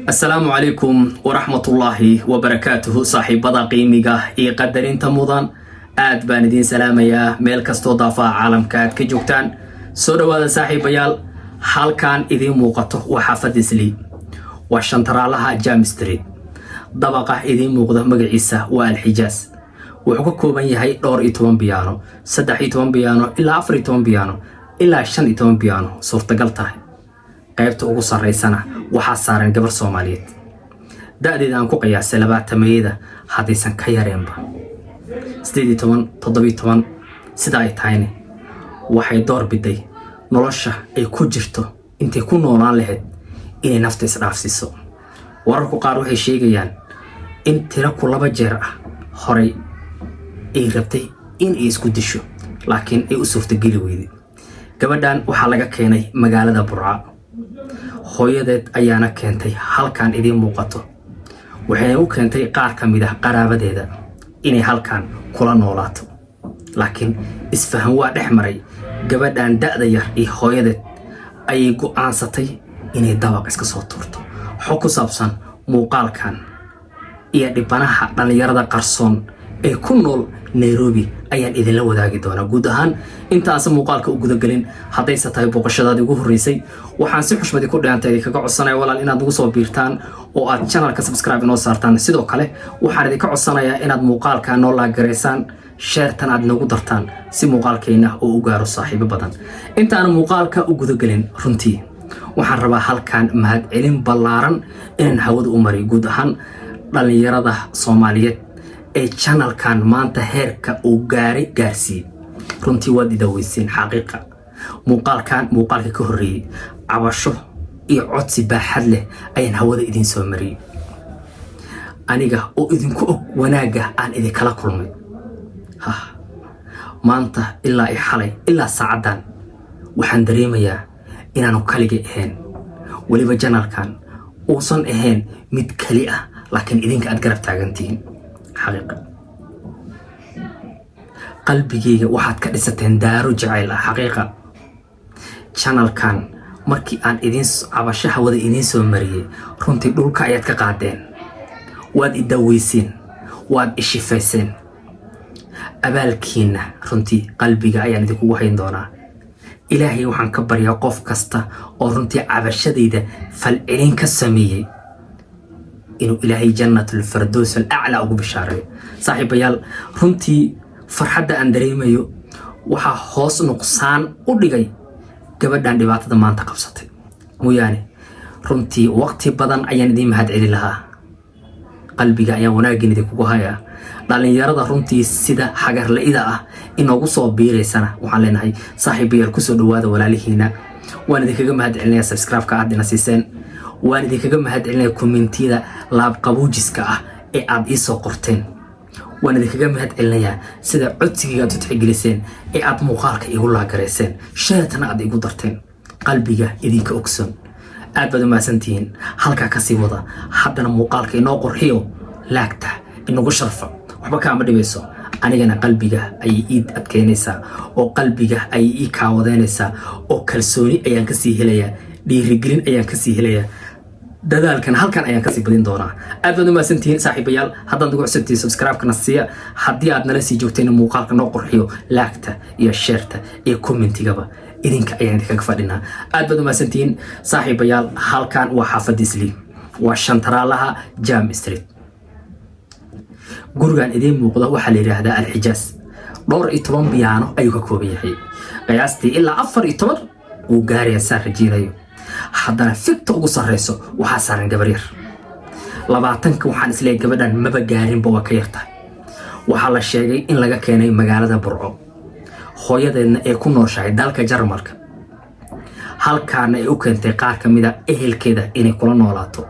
Asalaamu calaykum waraxmatullaahi wabarakaatuhu. Saaxiibada qiimiga iyo qadarinta mudan, aad baan idiin salaamayaa meel kastoo daafaha caalamka aad ka joogtaan. Soo dhowaada, saaxiibayaal. Halkan idiin muuqato waa xaafadda Islii, waa shantaraalaha Jam Street. Dabaqa idiin muuqda magaciisa waa Alxijaas. Wuxuu ka kooban yahay dhowr iyo toban biyaano, 13 biyaano ilaa 14 biyaano ilaa 15 biyaano suurtagal tahay. Qaybta ugu sarraysana waxaa saaran gabar Soomaaliyeed, da'deeda aan ku qiyaasay 20-meeyada, haddaysan ka yareenba 18, 17. Sida ay tahayne, waxay door biday nolosha ay ku jirto intay ku noolaan lahayd inay nafta isdhaafsiiso. Wararku qaar waxay sheegayaan in tiro ku laba jeer ah horay ay rabtay in ay isku disho, laakiin ay u suurtageli weyday. Gabadhan waxaa laga keenay magaalada Burca, hooyadeed ayaana keentay halkan idiin muuqato. Waxayna u keentay qaar ka mid ah qaraabadeeda inay halkan kula noolaato, laakiin isfahan waa dhex maray gabadhan da'da yar iyo hooyadeed. Ayay go'aansatay inay dabaq iska soo tuurto. Xog ku saabsan muuqaalkan iyo dhibanaha dhallinyarada qarsoon ee ku nool Nairobi ayaan idinla wadaagi doonaa. Guud ahaan, intaasa muuqaalka u gudagelin, haddayse tahay booqashadaadii ugu horreysay, waxaan si xushmadii ku dheanta idinkaga codsanaya, walaal, inaad nagu soo biirtaan oo aad channelka subscribe inoo saartaan. Sidoo kale waxaan idinka codsanayaa inaad muuqaalka noo like garaysaan, share-tan aad noogu dartaan, si muuqaalkeenna uu u gaaro saaxiibo badan. Intaana muuqaalka u gudagelin, runtii waxaan rabaa halkan mahadcelin ballaaran inaan hawada u mariyo guud ahaan dhallinyarada Soomaaliyeed ee channelkan maanta heerka uu gaaray gaarsiiyey. Runtii waad idaweyseen, xaqiiqa. Muuqaalkan muuqaalka ka horreeyey, cabasho iyo codsi baaxad leh ayaan hawada idiin soo mariyey, aniga oo idinku og wanaagga aan idinkala kulmay. Ha maanta ilaa i xalay ilaa saacaddan waxaan dareemayaa inaanu kaligay ahayn, weliba channelkan uusan ahayn mid keli ah, laakiin idinka aad garab taagantihiin. Xaqiiqa, qalbigayga waxaad ka dhisateen daaro jacayl ah. Xaqiiqa, channelkan markii aan idin cabasho hawada idiin soo mariyey, runtii dhulka ayaad ka qaadeen, waad i daweyseen, waad ishifayseen. Abaalkiinna runtii qalbiga ayaan idinkugu hayn doonaa. Ilaahay waxaan ka baryaa qof kasta oo runtii cabashadayda falcelin ka sameeyey inuu Ilaahay Jannatul Fardows al Aclaa ugu bishaareeyo. Saaxiibayaal, runtii farxadda aan dareemayo waxaa hoos nuqsaan u dhigay gabadhan dhibaatada maanta qabsatay mooyaane, runtii waqti badan ayaan idiin mahad celi lahaa. Qalbiga ayaan wanaaggan idinkugu hayaa. Dhallinyarada runtii sida xagarla-ida ah inoogu soo biiraysana waxaan leenahay, saaxiibayaal, kusoo dhawaada walaalihiina. Waan idinkaga mahad celinayaa subscribe-ka aad ina siiseen. Waan idinkaga mahad celinaya commentiyada laabqabuujiska ah ee aad iisoo qorteen. Waan idinkaga mahad celinayaa sida codsigayga aad u tixgeliseen ee aad muuqaalka igu like garayseen, share-tana aad igu darteen. Qalbiga idinka ogson, aad baad u mahadsantihiin. Halkaa kasii wada. Haddana muuqaalka inoo qurxiyo, like-ta inagu sharfa. Waxba kaama dhibayso, anigana qalbiga ayay ii adkeynaysaa oo qalbiga ayay ii kaawadeynaysaa, oo kalsooni ayaan kasii helayaa, dhiirigelin ayaan kasii helayaa, dadaalkan halkan ayaan kasii badin doonaa. Aad baad u mahadsantihiin, saaxiibayaal. Haddaad nagu cusubtihiin, subscribe-kana siiya. Haddii aad nala sii joogteen, muuqaalka noo qurxiyo, like-ta iyo share-ta iyo commentigaba idinka ayaan idinkaga fadhinaa. Aad baad u mahadsantihiin, saaxiibayaal. Halkan waa xaafadda Islii, waa shantaraalaha Jam Street. Gurigan idiin muuqda waxaa la yidhaahdaa Alxijaas. Dhowr iyo toban biyaano ayuu ka kooban yahay, qiyaastii ilaa 14 wuu gaarayaa saan rajeynayo. Haddana figta ugu sarreyso waxaa saaran gabar yar. 20-ka waxaan isleeyahay gabadhan maba gaarinba, waa ka yartahay. Waxaa la sheegay in laga keenay magaalada Burco, hooyadeedna ay ku nooshahay dalka Jarmalka, halkaana ay u keentay qaar ka mid a ehelkeeda inay kula noolaato.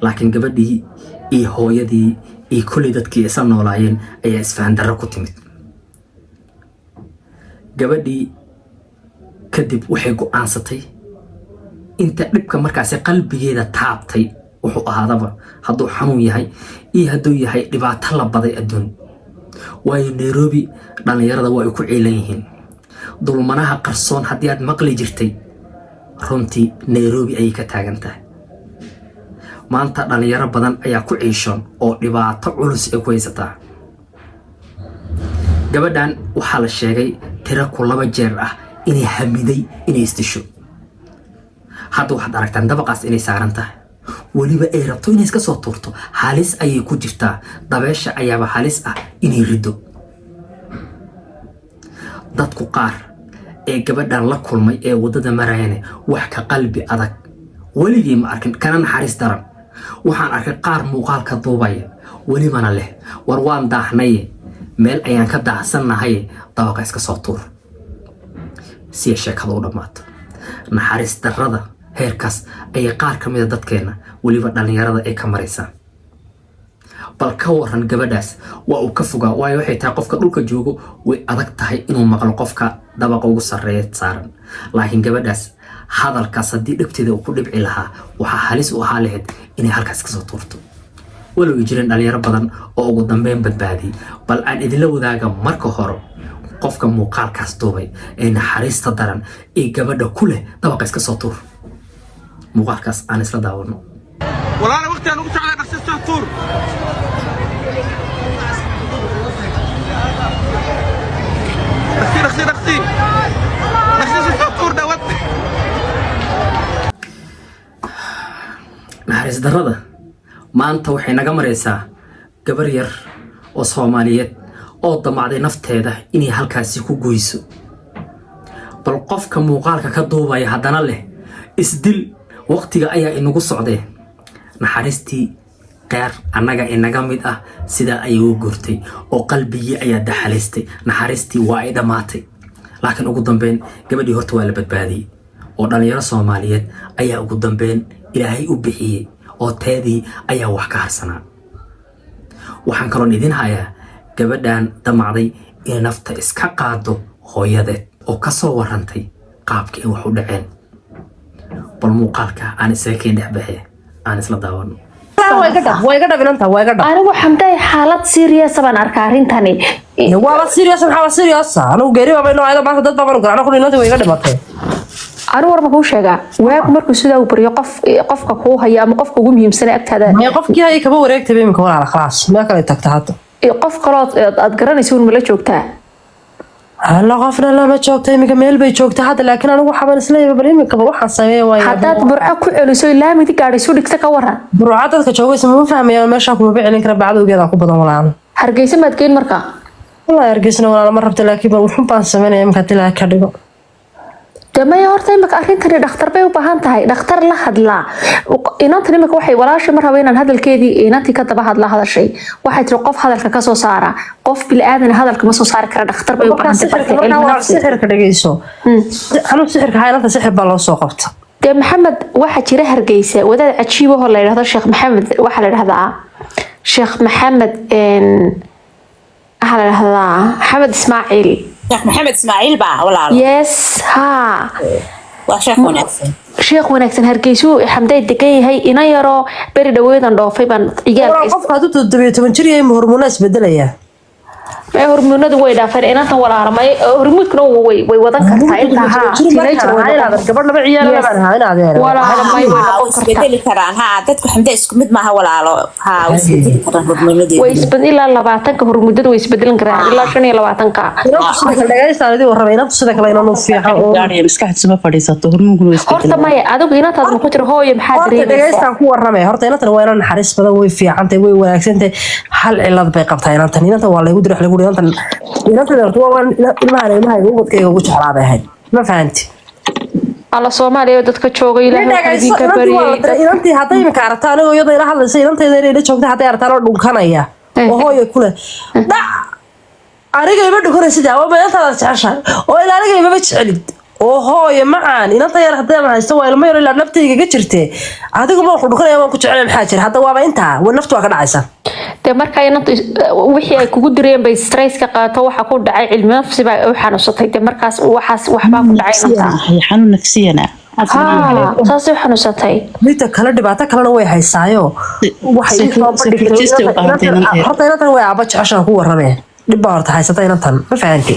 Laakiin gabadhii iyo hooyadii iyo kolley dadkii isla noolaayeen ayaa isfahan darro ku timid gabadhii. Kadib waxay go'aansatay inta dhibka markaasi qalbigeeda taabtay wuxuu ahaadaba, hadduu xanuun yahay iyo hadduu yahay dhibaato la baday adduun. Waayo, Nairobi dhallinyarada waa ay ku ciilan yihiin. Dulmanaha qarsoon haddii aad maqli jirtay, runtii Nairobi ayay ka taagan tahay. Maanta dhallinyaro badan ayaa ku ciishoon oo dhibaato culus ay ku haysataa. Gabadhan waxaa la sheegay tiro ku 2 jeer ah inay hamiday inay isdisho. Hadda waxaad aragtaan dabaqaas inay saaran tahay, weliba ay rabto inay iska soo tuurto. Halis ayay ku jirtaa, dabeesha ayaaba halis ah inay riddo. Dadku qaar ee gabadhan la kulmay ee waddada marayane wax ka qalbi adag weligii ma arkin, kana naxariis daran. Waxaan arkay qaar muuqaalka duubaya, welibana leh: "War waan daahnaye, meel ayaan ka daahsannahay, dabaqa iska soo tuur si ay sheekada u dhammaato." Naxariis darrada heerkaas ayay qaar ka mida dadkeenna, weliba dhallinyarada, ay ka maraysaa. Bal ka waran gabadhaas? Waa uu ka fogaa, waayo waxay tahay qofka dhulka joogo way adag tahay inuu maqlo qofka dabaqa ugu sarreeya saaran, laakiin gabadhaas hadalkaas haddii dhegteeda uu ku dhibci lahaa, waxaa halis u ahaa lahayd inay halkaas kasoo tuurto, walow ay jireen dhalinyaro badan oo ugu dambeyn badbaadiyey. Bal aan idinla wadaaga marka hore qofka muuqaalkaas duubay ee naxariista daran ee gabadha ku leh "dabaqa iska soo tuur". Muuqaalkaas aan isla daawano. Walaala, waqtigaan ugu socdaa, dhaqso soo tuur. Dhaqsi, dhaqsi, dhaqsi, dhaqsi, soo tuur dhawad. Naxariis darrada maanta waxay naga maraysaa gabar yar oo Soomaaliyeed oo damacday nafteeda inay halkaasi ku goyso. Bal qofka muuqaalka ka duubaya haddana leh "isdil, waqtiga ayaa inagu socdee". Naxariistii qeer annaga inaga mid ah sidaa ayay u gurtay oo qalbigii ayaa daxalaystay, naxariistii waa ay dhammaatay. Laakiin ugu dambeyn gabadhii horta waa la badbaadiyey oo dhallinyaro Soomaaliyeed ayaa ugu dambeyn Ilaahay u bixiyey oo teedii ayaa wax ka harsanaa. Waxaan kaloon idin hayaa gabadhan damacday inay nafta iska qaado hooyadeed oo ka soo warantay qaabka ay wax u dhaceen. Bal muuqaalka aan isaga keen dhex baxee aan isla daawano. Waa iga dhab, waa iga dhab inanta, waa iga dhab. Anigu, Xamday, xaalad serious baan arkaa arrintani. Waaba serious, maxaa waa serious? Anigu geeri baaba inoo ayada maanta dad baabanu garacno kun inanta way iga dhimatay. Anigu war ma kuu sheegaa? Waagu markuu sidaa u baryo, qof qofka kuu haya ama qofka ugu muhiimsan agtaada. Maya, qofkii hayay kama wareegtay iminka, walaala, khalaas, meel kale tagta hadda. Qof kaloo aad garanaysa un ma la joogtaa? Alla, qofna lama joogta iminka, meel bay joogta hadda, laakiin anigu waxaaban isleeyahay bal iminkaba waxaan sameeya waaya. Haddaad Burco ku celiso, laamidi gaadhi isu dhigta, ka waran? Burca dadka joogaysa mama fahmayaan, meeshaa kumaba celin kara, bacdowgeeda ku badan, walaalo. Hargeysa maad geyn markaa? Wallahi Hargeysna, walaalo, ma rabta, laakiin bal wuxun baan sameynaya iminka hadii laga ka dhigo. De maya, horta imika arrintani dhakhtar bay u baahan tahay, dhakhtar la hadlaa inantan. Imika waxay walaashay, ma rabo inaan hadalkeedii inantii ka daba hadla. Hadashay, waxay tiri qof hadalka ka soo saara, qof bili-aadan hadalka ma soo saari kara, dhakhtar bay u markaa baahan tahay. sixirka Barta markaa cilmi walaal nafsi. Sixirka dhegeyso, xanuun sixirka haa, inanta sixir baa loo soo qabta. Dee Maxamed, waxaa jira Hargeysa wadaad cajiib ahoo la yidhahdo Sheekh Maxamed. Waxaa la yidhahdaa Sheekh Maxamed, waxaa la yidhahdaa Maxamed Ismaaciil. Sheekh Maxamed Ismaaciil baa, walaalo? Yes, ha. Waa sheekh wanaagsan. Sheekh wanaagsan, Hargeysuu, Xamday, degan yahay. Ina yaroo beri dhaweedan dhoofay baan walaal ciyaalka. Qofka hadduu 17 jir yahay, ma hormoona isbedelaya? May, hormoonadu way dhaafeen inantan, walaala. May, hormoodkuna way wadan kartaa intaa, haa, teenager way noqon. Gabadh laba ciyaal Yes. baan ahaa in adeer. Walaala, may, way Ha, noqon way kartaa. isbedeli karaan, ha. Dadku, Xamde, isku mid maaha, walaalo. Ha, way isbedeli karaan hormoonadeedu. Way isbed ilaa 20-ka hormoodadu way isbedelan karaan, ilaa 25-ka. Inantu sida kale dhegaysta, idin warramay, inantu sida kale inanu fiican oo gaadhaya maskaxdiisu ma fadhiisato, hormoonkuna way Horta isbedelaan. maya, adigu inantaad ma ku jiro? Hooyo, maxaa Horta dareemaysaa? dhegaystaan ku warramay. Horta inantan waa inan naxariis badan, way fiicantahay, way wanaagsantahay. Hal cilad bay qabtaa inantan. Inantan waa laygu diray, wax lagu yiri inantan, inantan horta waa ilmahan ilmahayga ubadkayga ugu jeclaa bay ahayd, ma fahanti? Alla, Soomaaliya oo dadka jooga, Ilaahay waxaa idinka baryay. Inantii hadday imika aragta anigoo iyadoo ila hadlaysa, inantayda inay la joogta hadday aragtaan oo dhunkanaya oo hooya kule dhac, aniga ima dhunkanaysid, waa inantaada jeceshahay oo ila aniga imama jecelid oo hooyo macaan, inanta yar haddaan haysto waa ilmo yar ilaa naftayga ga jirte, adigu ma wuxuu dhunkanaya waan ku jecelay, maxaa jira hadda? Waaba intaa wa naftu waa ka dhacaysa. Dee markaa inantu wixii ay kugu direen bay stress ka qaato, waxa ku dhacay cilmi nafsi baa u xanuunsatay. Dee markaas waxaas waxbaa ku dhacay inanta. Xanuun nafsiyana. Haa, saasay u xanuunsatay. Midda kale, dhibaato kalena way haysaayo, waxay ii soo bandhigtay Psychologist u baahan tahay inanteeda. Horta inantan way aaba jeceshaan ku warramee, dhib baa horta haysata inantan, ma fahanti?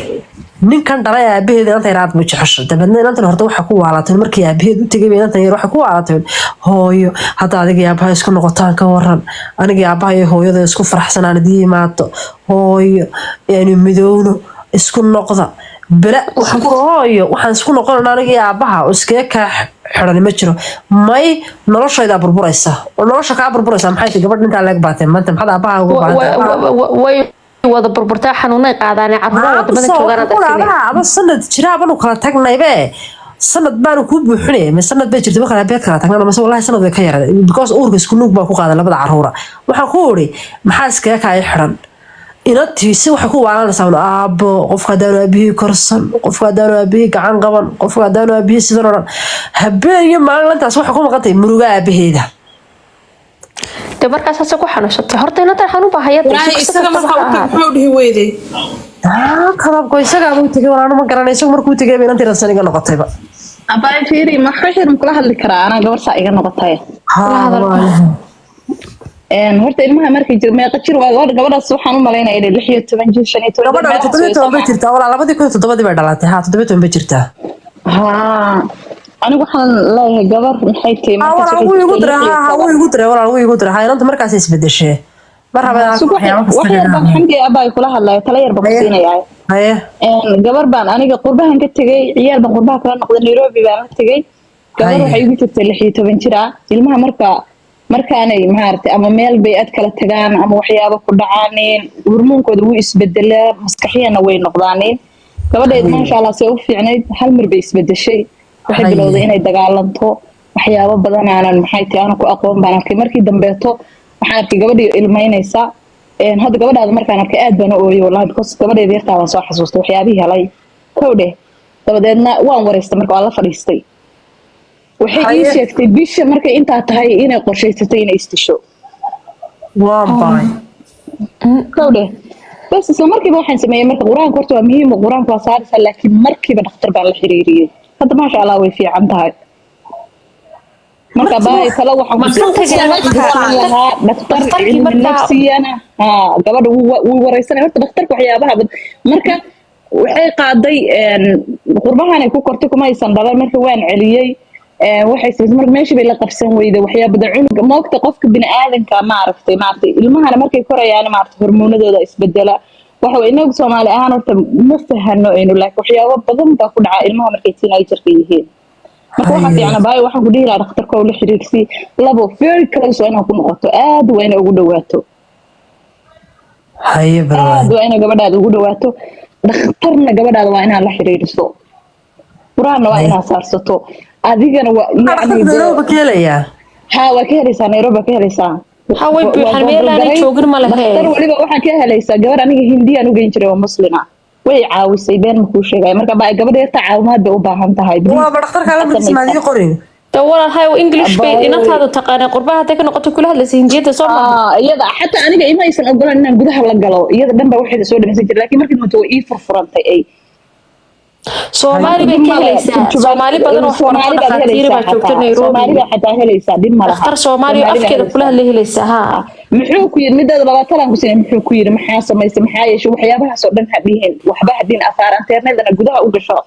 Ninkan dhalay aabaheed inanta yar aad buu jeceshay. Dabeedna inantan horta waxay ku waalatay markii aabaheed u tegay bay inantan yar waxay ku waalatay: "Hooyo, hadda adiga iyo aabaha isku noqotaan ka waran? Aniga iyo aabaha iyo hooyada isku faraxsanaan idii imaado. Hooyo, yaani midowno, isku noqda." Bela waxaan ku, "Hooyo, waxaan isku noqonana aniga iyo aabaha oo iskaga kaa xidhani ma jiro." "May, noloshaydaa burburaysa." Oo nolosha kaa burburaysa maxay tahay? Gabadh intaa leeg baatee maanta maxaad aabaha uga baahantahay? Way wada burburtaa, xanuunay qaadaan caruuraha wadamada joogaan aad arkine. Aba sanad jiraabanu kala tagnaybe, sanad baanu kuu buuxinaya ma sanad bay jirtay markaan aabeed kala tagnana mase wallahi sanad way ka yaraday, because uurka isku nuug baan ku qaaday labada caruura. Waxaan ku uri, "Maxaa iskaga kaaya xidhan?" Inantiisi waxay ku waalanaysaa un, "Aabo, qofka haddaanu aabihii korsan, qofka haddaanu aabihii gacan qaban, qofka haddaanu aabihii sidan oo dhan." Habeen iyo maalin intaas waxay ku maqan tahay muruga aabaheeda. Dee markaas hase ku xanuunsatay horta inantan xanuun baa hayada. Walaahi isaga marka u tag muxuu dhihi weyday? Kadabko isagaaba u tegay walaanu ma garanay. Isagu markuu tegay bay inantii ransan iga noqotayba. Abay, fiiri, ma xixir ma kula hadli karaa? Anaa gabar saa iga noqotay. Horta ilmaha markay jir, meeqa jir waa gabadhaas? Waxaan u malaynaya inay 16 jir, 15. Gabadha 17 bay jirtaa walaa, 2007-dii bay dhalatay. Haa, 17 bay jirtaa. Haa, anigu waxaan leeyahay gabar, maxay tahay? Haa walaal, wuu igu diray. Haa, wuu igu diray walaal, wuu igu diray. Haa, inanta markaas isbedeshee mar raba inaan Wax yar baan, Xamdi abay, kula hadlaya, tala yar baan ku siinayaa. Haye. Gabar baan aniga qurbahan ka tegay, ciyaal baan qurbaha kala noqday, Nairobi baan la tegay. Gabar waxay igu jirtay 16 jir ah. Ilmaha marka markaanay maaragtay ama meel bay ad kala tagaan ama waxyaabo ku dhacaaneen, hormoonkooda wuu isbedelaa, maskaxiyana way noqdaaneen. Gabadheed, maasha Allah, see u fiicnayd, hal mar bay isbedeshay. Waxay bilowday inay dagaalanto. Waxyaabo badan aanan, maxay tahay, aanan ku aqoon baan arkay. Markii dambeeto waxaan arkay gabadhii ilmaynaysa. Hadda gabadhaada markaan arkay aad baan u ooyay wallahi, because gabadheeda yartaa baan soo xasuustay waxyaabihii helay kow dheh. Dabadeedna waan wareystay, marka waan la fadhiistay. Waxay ii sheegtay bisha markay intaa tahay inay qorshaysatay inay isdisho. Waan baay. Kow dheh. Bas, isla markiiba waxaan sameeyey marka Qur-aanka horta waa muhiim oo Qur-aanka waa saaraysaa, laakiin markiiba dhakhtar baan la xiriiriyey. Hadda maasha Allah way fiican tahay. Marka baay, talo waxaan ku siin lahaa dhakhtar dhakhtarkii cilmi nafsiyana. Haa, gabadha wuu wareysanaya horta dhakhtarka waxyaabaha marka waxay qaaday qurbahanay ku kortay, kuma aysan dhalan. Marka waan celiyey. Waxay samaysay marka meeshii bay la qabsan weyday waxyaaba badan. Cunuga moogta, qofka bini aadanka maaragtay ilmahana markay korayaan, maaragtay, hormoonadooda isbedela. Waxa way inagu Soomaali ahaan horta ma fahano aynu, laakiin waxyaabo badan baa ku dhaca ilmaha markay teenagerka yihiin. Marka waxaa fiican, abaayo, waxaan ku dhihi lahaa dhakhtarka oo la xiriirsi. Labo, very close waa inaad ku noqoto, aad waa inay ugu dhawaato. Haye. Aad Barwaay. waa inay gabadhaada ugu dhawaato. Dhakhtarna gabadhaada waa inaad la xiriiriso, Qur-aanna waa inaad saarsato adigana waa yacni Dhakhtarka Nairobi ka helayaa? Haa, waa ka helaysaa, Nairobi waa ka helaysaa. Ha, way buuxaan, meel aanay joogin ma lehe. Dhakhtar weliba waxaa ka helaysaa gabar aniga Hindiyaan u geyn jiray oo muslima, way caawisay, been ma kuu sheegaya. Marka baa gabadha yarta caawimaad bay u baahan tahay. Waaba dhakhtarka lambarkiisa maad ii qorin? De walaal, hay, English bay Abaayo. inantaadu taqaanay. Qurbaha hadday ka noqoto kula hadlaysa Hindiyada, soo maaha? Iyada xataa aniga ima aysan ogolaan inaan gudaha la galo. Iyada dhan baa waxayda soo dhamaysan jiray, laakiin markii dambe way ii furfurantay ay. Soomaali bay ka helaysaa, Soomaali badan oo wax barto, dhakhaatiir baa joogta Nairobi. Soomaali baa xataa helaysaa, dhib ma laha. Dhakhtar Soomaali oo Soomaali baa afkeeda kula helaysaa. hadlay helaysaa, haa. Muxuu ku yiri? Midaada labaatanan ku siinay, muxuu ku yiri? Maxaa samaysay? Maxaa yeeshay? Waxyaabahaas oo dhan ha dhihin, waxba ha dhihin. Afaar internetna gudaha u gasho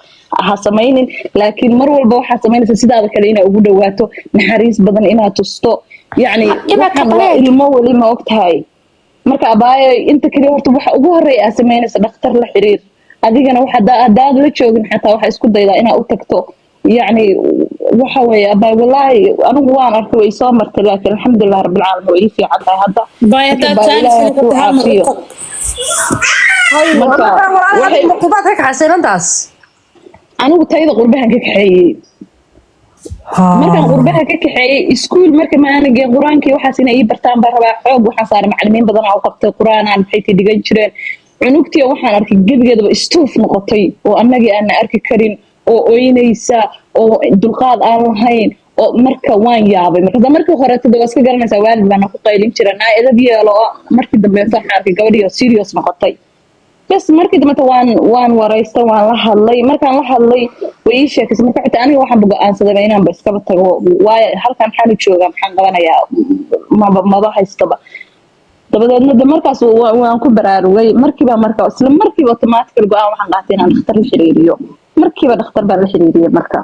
ha samaynin, laakiin mar walba waxaa samaynaysa sidaada kale inaad ugu dhawaato, naxariis badan inaad tusto, yacni Ima waxaan waa kabareed. ilmo weli, ma og tahay? Marka abaayo, inta kaliya horta waxa ugu horreeya aad samaynaysa, dhakhtar la xiriir. Adigana waxa haddaad la joogin xataa waxaa isku daydaa inaad u tagto. Yacni waxa weeye, abaay, wallaahi anigu waan arkay, way soo martay, laakiin alxamdulilah rabbilcaalamiin way ii fiican tahay hadda. Baay, Marka haddaad baa jaanis Ilaahay heli kuu karto hal mar u caafiyo. tag. Marka waxay Qubaad ka kaxaysay inantaas? Anigu tayda qurbahan ka kaxeeyey. Markaan qurbaha ka kaxeeyey, iskuul marka ma aanan geen. Qur-aankii waxaas inay ii bartaan baan rabaa. Xoog waxaan saaray macalimiin badan oo qabtay Qur-aanaan, maxay tii dhigan jireen. Cunugtii waxaan arkay gebigeedaba istuuf noqotay oo annagii aanna arki karin oo oynaysa oo dulqaad aan lahayn oo marka waan yaabay. Marka markii horeeto de waa iska garanaysaa, waalid baana ku qaylin jira, naa edab yeelo. Oo markii dambeeto waxaan arkay gabadhii oo serious noqotay. Bas, markii dambe waan waraystay, waan la hadlay. Markaan la hadlay way ii sheekaysay. Marka xitaa aniga waxaan go'aansaday inaanba iskaba tago, waayo halkan maxaan u joogaa, maxaan qabanayaa, maba haystaba. Dabadeedna de markaas waan ku baraarugay markiiba. Marka isla markiiba automatical go-aan waxaan qaatay inaan dhakhtar la xiriiriyo. Markiiba dhakhtar baan la xiriiriyey. Marka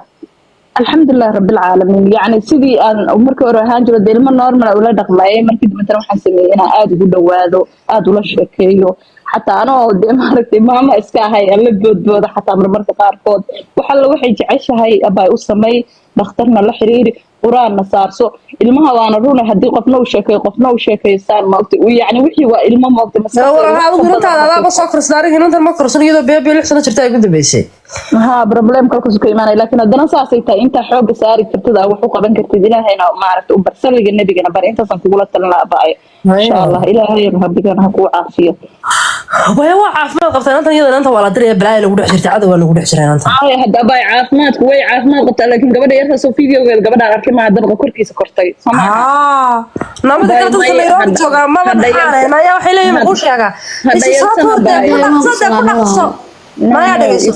alxamdulilah rabbilcaalamiin, yacni sidii aan markii hore ahaan jiro dee ilmo normal ula dhaqmayay, markii dambetana waxaan sameeyey inaan aada ugu dhawaado, aada ula sheekeeyo, xataa anoo dee maaragtay maama iska ahay aan la boodbooda xataa marmarka qaarkood. Wax alla waxay jeceshahay abay u samey, dhakhtarna la xiriiri, qur-aanna saarso ilmaha. Waana runa, haddii qofna u sheekeeyo, qofna u sheekeysaan, maogta, yacni wixii waa ilmo, maogta. Walaal, adigu inantaada adaaba soo korsan. Aniga inantan ma korsan, iyadoo beebi 6 sano jirta ay ugu dambeysay. Ha, problem kalkasu ka imaanaya, laakiin haddana saasay tahay, intaa xooga saari kartid aa wax u qaban kartid, Ilaahayna maaragta u bar, salliga Nebigana bar. Intaasaan kugula talin lahaa abaayo, insha Allah Ilaahay rabbigana ha kuu caafiyo. Waya, waa caafimaad qabtaa inantan. Iyada inanta waa la diraya, balaaya lagu dhex jirta, cadow waa lagu dhex jira inantan. Ay, hadda abaay caafimaadku way caafimaad qabtaa, laakiin gabadha yartaasoo videogeeda gabadhaan arkay maa dabaqa korkiisa kortay soo maaha? Haa, namada kale dadka Nairobi joogaa maba dhaxaanay. Maya, waxay leeyihiin muxuu sheegaa isi soo tuurtee, ku dhaqso dee, ku dhaqso. Maya, dhegeyso,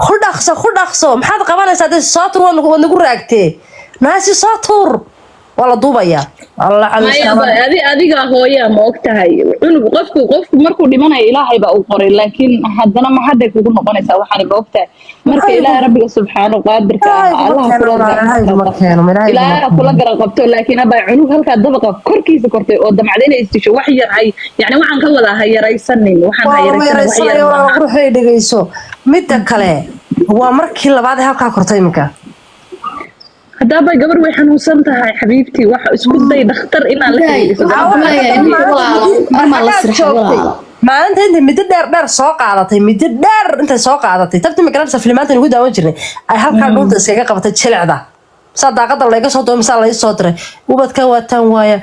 ku dhaqso, ku dhaqso. Maxaad qabanaysaa dee? Soo tuur, waad nagu raagtee. Naasi soo tuur, waa la duubayaa. Allah. Maya, adi adiga hooyaa, ma og tahay cunug qofku markuu dhimanayo Ilaahay baa u qoray, laakiin haddana ma hadday kugu noqonaysaa waxaani, ma og tahay? Marka Ilaahay rabbiga subxaanu qaadirka ah allaha kula Ilaahay kula garan qabto. Laakiin abaa cunug halkaa dabaqa korkiisa kortay oo damcda inay isdisho, wax yar hay, yani waxaan ka wadaa ha yaraysanin, waxaan ha yaraysanin, wax yar maaha. Ruuxay, dhegeyso, midda kale waa markii labaad ee halkaa kortay iminka. Haddaaba gabar way xanuunsan tahay, xabiibtii, waxa isku day dhakhtar inaan la xiriiriso. Maalinta intay middo dheer dheer soo qaadatay, middo dheer intay soo qaadatay, tabti magaranaysa filimaanta ugu daawan jirnay, ay halkaa dhuunta iskaga qabatay jilicda, saa daaqada layga soo dooy, misaa lai soo diray ubadka waataan waaya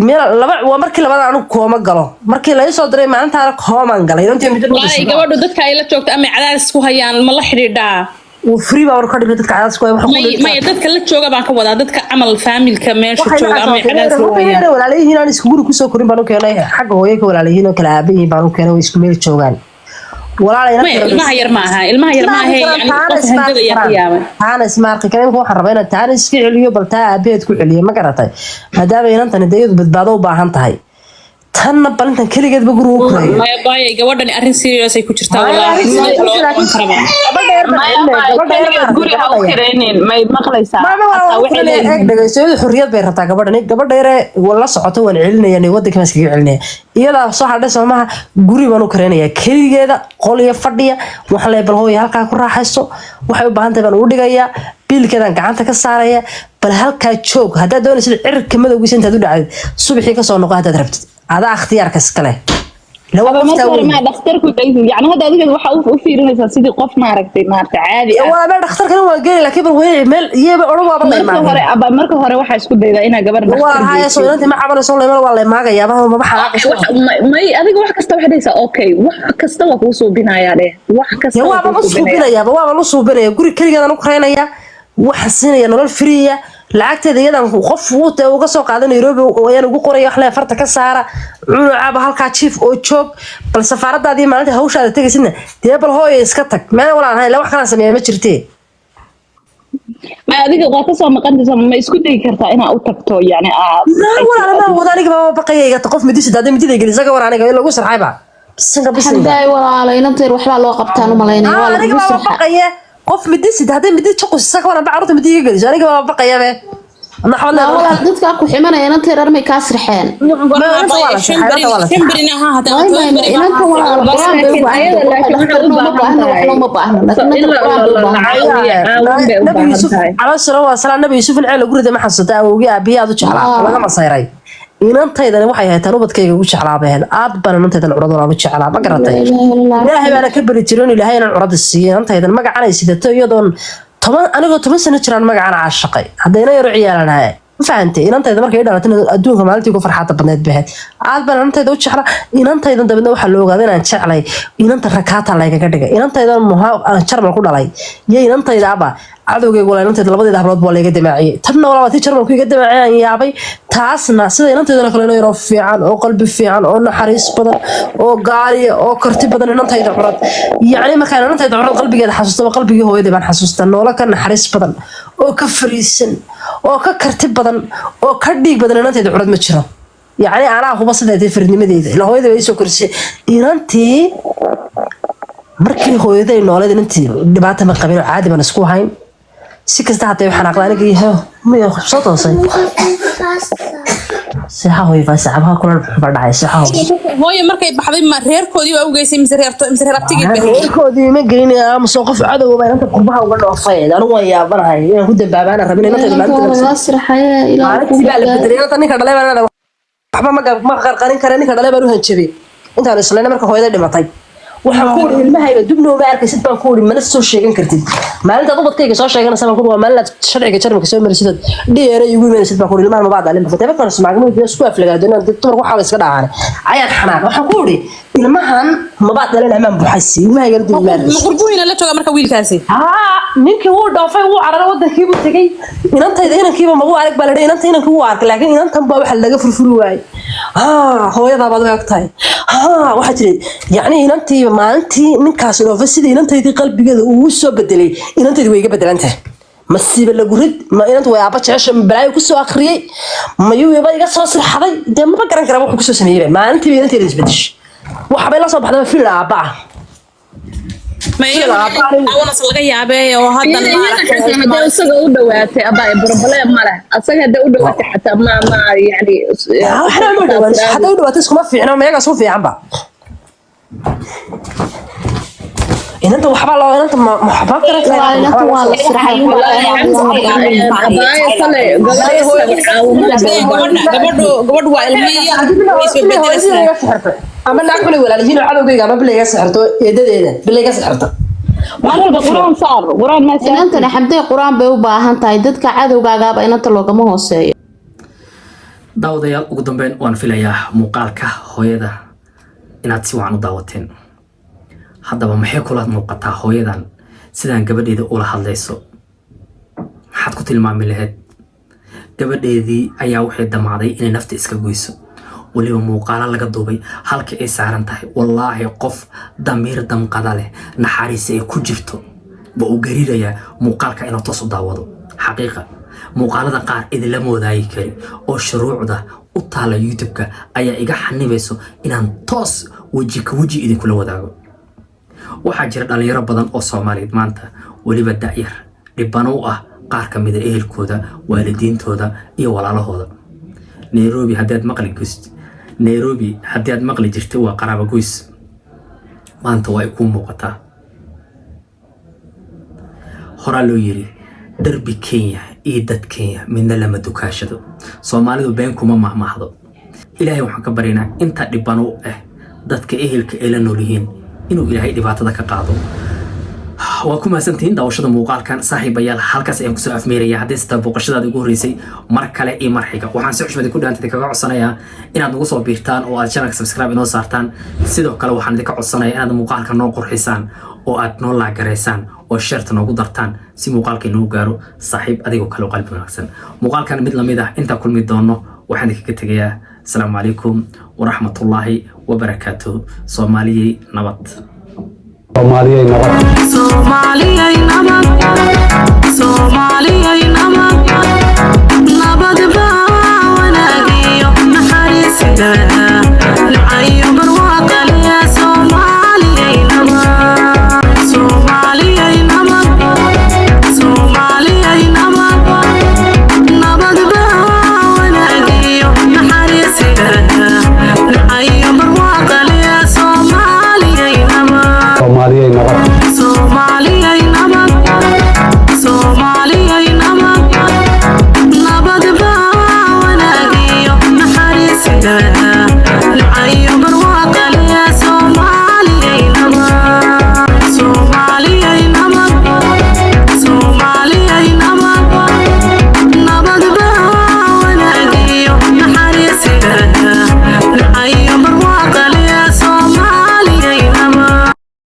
meel laba. Waa markii labaad anigu kooma galo, markii lai soo diray maalintaana kooman galay inantii middo dhuunta Walahi iskaga gabadhu dadka ay la joogto ama cadaadis ku hayaan ma la xidhiidhaa? Wuu free baa ka dhigay dadka cadaadis ku haya, waxa ku May dhigta. Maya, dadka la jooga baan ka wadaa, dadka camal faamilka meesha waxay jooga ama cadaadis ku hayaan. Walaalayihiin aan isku guri kusoo korin baan u keenay, xagga hooyo ka walaalayihiin oo kala aabayihiin baan u keenay, way isku meel joogaan. Walaalay. Maya, ilmaha yar ma aha, ilmaha yar ma ahe, yani qof hanjada ayaa ka yaabay. Taana isma arki kara. Imika waxaan rabaa inaan taana iska celiyo, bal taa aabaheed ku celiyo, ma garatay? Maadaama inantani dee iyadu badbaado u baahan tahay, tanna bal intan keligeedba guriga u korayo. Maya baayay, gabadhani arrin serious ay ku jirtaa wallaahi, sida loo qaban karaba. Keligeed guri ha u kiraynin, may maqlaysaa? Xataa waxay leeyihiin Dhegeyso, iyadu xorriyad bay rabtaa gabadhani. Gabadha yare la socoto waan celinaya, wadanka baan iskaga celinaya. Iyadaa soo hadhay soomaha, guri baan u karaynayaa keligeeda, qol iyo fadhiya. Waxaan leeyahay bal hooya halkaa ku raaxayso, waxay u baahan tahay baan ugu dhigayaa, biilkeedaan gacanta ka saaraya. Bal halkaa joog haddaad doonaysid, cirka madowgiisa intaad u dhacdid subaxii kasoo noqo haddaad rabtid, adaa ikhtiyaarka iskale. Lawa Aba qoftaa marka hore weyn. Maa dhakhtarku dhaysid? Yani hadda adiga waxa u fiirinaysaa sidii qof maaragtay caadi ah. Waa meel dhakhtarkana waan geeli, laakiin bal wey meel iyaba odhan waaba la Marka imaanay. hore aba marka hore waxaa isku daydaa inaa gabar waa dhakhtar haya soo geysid. Inantii ma cabanayso, layman waa la imaagayaa, maba xanaaqayso. May, adiga wax kasta waxay dhahaysaa okay, wax kasta waa kuu suubinayaa dheh, wax kasta dee waa waabaan kuu u suubinaya. suubinayaaba, waabaan u suubinaya, guri keligeedaan u karaynaya, waxaan siinaya nolol friya, lacagteeda iyadan qof uu dee uga soo qaada Nairobi ayaan ugu qoraya, wax le farta ka saara, cunucaaba halkaa jiif oo joog. Bal safaaradaadii maalinta hawshaada tegaysidna dee bal hooya iska tag meel walaan hayn, wax kalaan sameeya ma jirtee. Ma adiga waa kasoo maqantaysa, ma isku dayi kartaa inaa u tagto, yani Naa walaala, maa wada aniga baa baqaya iga qof midisi daada midida gelisa ka war, aniga in lagu sarxayba bisinka bisinka. Xamdaay walaalo, inanteer waxbaa loo qabtaan u malaynaya, waa aniga lagugu baaba sirxa. Baqaya qof midisid hadday midi jaqusisa ka waran ba carruurta midi iga geliso, aniga baaba baqaya be. Naa walaal, dadkaa ku ximanaya inanteer armay kaa sirxeen. Shan berina ha hataa. May, inanta walaalo qur-aan bay u baahan tahay, dhakhtar nooma baahna, wax looma baahna, laakiin inanta qur-aan bay u baahan tahay. Nabi Yuusuf calayhi salaam wasalaam, Nabi Yuusuf in ceel lagu riday ma xasuusta? Awowgii aabbihi aad u jeclaa laga masayray. Inantaydani waxay ahayd tan ubadkayga ugu jeclaa bay ahayd. Aad baan inantaydan curad walaal u jeclaa, ma garatay? Ilaahay baana ka beri jiray in Ilaahay inaan curada siiyo. Inantaydan magacan ay sidato, iyadoon 10, anigoo 10 sano jiraan magacan caashaqay, haddayna yaro ciyaalanahay, ma fahantay? Inantayda markay i dhalatay adduunka maalintii ugu farxaada badneed bay ahayd. Aad baan inantayda u jeclaa. Inantaydan dabeedna waxaa la ogaaday inaan jeclay inanta, rakaata laygaga dhigay. Inantaydan muha aan Jarmal ku dhalay iyo inantayda aba cadowgayga walaa, inantayda labadeeda hablood baa layga damaaciyey. Tanna walaa waa tii Jarmalku iga damaaciyay, aan yaabay. Taasna sida inantaydana kale ina yaroo fiican oo qalbi fiican oo naxariis badan oo gaaliya oo karti badan inantayda curad. Yacni markaan inantayda curad qalbigeeda xasuustaba, qalbigii hooyaday baan xasuustaa. Noola ka naxariis badan oo ka fariisan oo ka karti badan oo ka dhiig badan inantayda curad ma jiro. Yacni anaa huba sideedii firnimadeeda ila hooyada way soo korisay inantii. Markii hooyaday nooleed inantii dhibaata ma qabin oo caadi baan isku hayn. Si kasta hadday xanaaqda aniga yahay maya soo toosay seexa hooyo faasacabaha kula ba dhacay seexa hooyo. Hooyo markay baxday ma reerkoodii waa u geysay mise reer mise reer abtigii bay? Reerkoodii ma gelin, aamusoo qof cadowga baa inanta qurbaha uga dhoofay. Anigu waan yaabanahay inaan ku dambaabaan rabin inantayda. Maalintii baa la bedelay inanta. Ninka dhalay baan waxba ma qarqarin kare, ninka dhalay baan u hanjabay intaan islayna. Marka hooyada dhimatay waxaan ku uri ilmahayba dubna uma arkaysid baan ku uri, mana soo sheegan kartid. Maalintaad ubadkayga soo sheeganaysa baan ku uri waa maalin aad sharciga Jarmalka soo marisid, DNA igu imanaysid baan ku uri. Ilmahan mabaa dhalin batay markaan ismaagmo isku aflagaado inaan dumarka waxaa la iska dhacaan ayaan xanaaq. Waxaan ku uri ilmahan mabaa dhalin amaan buxaysi ilmahayga dib uma arkaysid. Ma qurbuhiina la jooga marka wiilkaasi? Haa, ninkii wuu dhoofay, wuu cararay, wadankii buu tegey. Inantayda inankiiba magu arag baa la dhi. Inanta inankii wuu arkay, laakiin inantan baa waxa laga furfuri waayey. Haa, hooyadaa baad u eg tahay. Haa, waxaa jiray yacni inantiiba maalintii ninkaasi dhoofay sidii inantaydii qalbigeeda uu soo bedelay. Inantaydi way iga bedelan tahay. Masiiba lagu rid ma inanta way aaba jecesha, ma balaayo kusoo akhriyey, mayuuba iga soo sirxaday dee maba garan kara wuxuu kusoo sameeyey. Maalintiiba inantayda isbedeshay, waxbay la soo baxdaba filin aabba ah. Ma iyaga laga yaabee oo haddan Hadday isaga u dhawaatay abaa problem ma leh. Asaga hadday u dhawaatay xataa ma yani. Waxna uma dhawaan. Hadday u dhawaato iskuma fiicno, ma iyaga isku fiicanba. Inanta waxbaa loo inanta ma waxbaa garan Waa inanta waa la sirxay. Abaayo kale gabadha caawimada. Gabadhu gabadhu waa ilmiya, way isbedelaysaa. Ama naag xunay walaalihiin oo cadowgayga ama bila iga sixirto, eedadeeda bila iga sixirto. Mar walba Quraan saar, Quraan ma saar. Inantana Xamdee Qur-aan bay u baahan tahay. Dadka cadowgaagaaba inanta loogama hooseeyo. Daawadayaal, ugu dambeyn waan filayaa muuqaalka hooyada inaad si wacan u daawateen. Haddaba maxay kula muuqataa hooyadan sidaan gabadheeda ula hadlayso? Maxaad ku tilmaami lahayd? Gabadheedii ayaa waxay damacday inay nafta iska goyso, weliba muuqaalo laga duubay halka ay saaran tahay. Wallaahi qof damiir damqada leh, naxariis ay ku jirto, waa uu gariirayaa muuqaalka inuu toos u daawado. Xaqiiqa muuqaalada qaar idinlama wadaagi kari oo shuruucda u taala YouTube-ka ayaa iga xanibayso inaan toos weji ka weji idinkula wadaago. Waxaa jira dhalinyaro badan oo Soomaaliyeed maanta, weliba da'yar, dhibano u ah qaar ka mida ehelkooda, waalidiintooda iyo walaalahooda. Nairobi haddii aad maqli goys, Nairobi haddii aad maqli jirtay waa qaraaba goys, maanta waa ay kuu muuqataa. Horaa loo yiri darbi Kenya iyo dad Kenya midna lama dukaashado. Soomaalidu been kuma mahmaahdo. Ilaahay waxaan ka baryaynaa inta dhibano u ah dadka ehelka ay la nool yihiin inuu Ilaahay dhibaatada ka qaado. Waa ku mahadsantihiin daawashada muuqaalkan, saaxiibayaal. Halkaas ayaan kusoo afmeeraya. Haddii sita booqashadaada ugu horreysay, mar kale iyo mar xiga waxaan si xushmad ku dhaantay kaga codsanayaa inaad nagu soo biirtaan oo aad channelka subscribe inoo saartaan. Sidoo kale waxaan idinka codsanayaa inaad muuqaalka noo qurxisaan oo aad noo laagaraysaan oo share-ta noogu dartaan si muuqaalka inoogu gaaro saaxiib adigoo kale oo qalbi wanaagsan. Muuqaalkan mid lamid ah intaan kulmi doono waxaan idinkaga tegayaa asalaamu calaykum waraxmatullaahi wabarakaatuhu. Soomaaliyey nabad. Soomaaliyay nabad. Soomaaliyay nabad.